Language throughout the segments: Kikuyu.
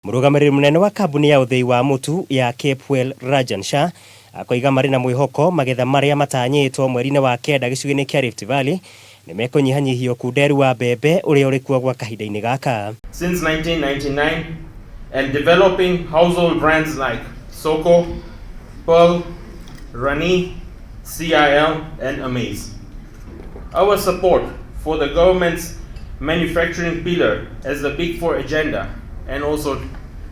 Mũrũgamĩrĩri mũnene wa kambuni ya ũthĩi wa mũtu ya Capewell Rajan Shah akoiga marĩ na mwĩhoko magetha marĩa matanyĩtwo mweri-inĩ wa kenda gĩcigo-inĩ kĩa Rift Valley nĩ mekũnyihanyihia ũkunderu wa mbembe ũrĩa ũrĩ kuo gwa kahinda-inĩ gaka. Since 1999 and developing household brands like Soko, Pearl, Rani, CIL, and Amaze. Our support for the government's manufacturing pillar as the Big Four agenda and also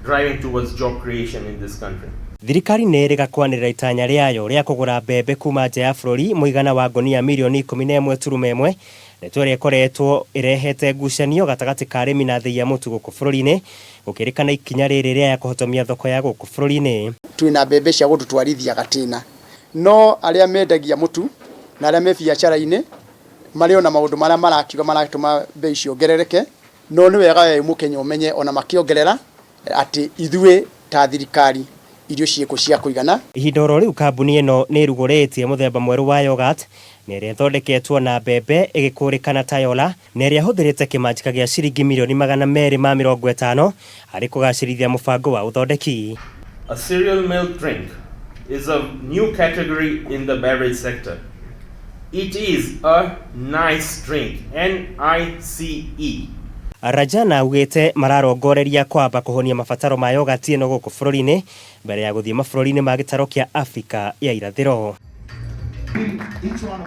driving towards job creation in this country. Thirikari nĩ ĩrĩga kwanĩrĩra itanya rĩayo rĩa kũgũra mbembe kuma nja ya bũrũri mũigana wa ngonia mirioni 11.1, ndeto ĩrĩa ĩkoretwo ĩrehete ngucanio gatagatĩ ka arĩmi na thĩi ya mũtu gũkũ bũrũri-inĩ, gũkĩrĩkana ikinya rĩrĩ rĩaya kũhotomia thoko ya gũkũ bũrũri-inĩ. Twĩna mbembe cia gũtũtwarithia gatĩna, no arĩa mendagia mũtu na arĩa me biacara-inĩ marĩ ona maũndũ marĩa marakiuga maratũma mbei ciongerereke, no nĩ wega we mũkenya ũmenye ona makĩongerera atĩ ithuĩ ta thirikari irio ciĩkũ cia kũigana. Ihinda oro rĩu kambuni ĩno nĩ ĩrugũrĩtie mũthemba mwerũ wa yogurt na ĩrĩa ĩthondeketwo na mbembe ĩgĩkũrĩkana ta Yola, na ĩrĩa ĩhũthĩrĩte kĩmanjĩka gĩa ciringi mirioni 250 harĩ kũgacĩrithia mũbango wa ũthondeki. A cereal milk drink is a new category in the beverage sector. It is a nice drink, NICE. Rajan augĩte mararongoreria kwamba kũhũnia mabataro ma yogati ĩno gũkũ bũrũri-inĩ mbere ya gũthiĩ mabũrũri-inĩ ma gĩtaro kĩa Afrika ya irathĩro.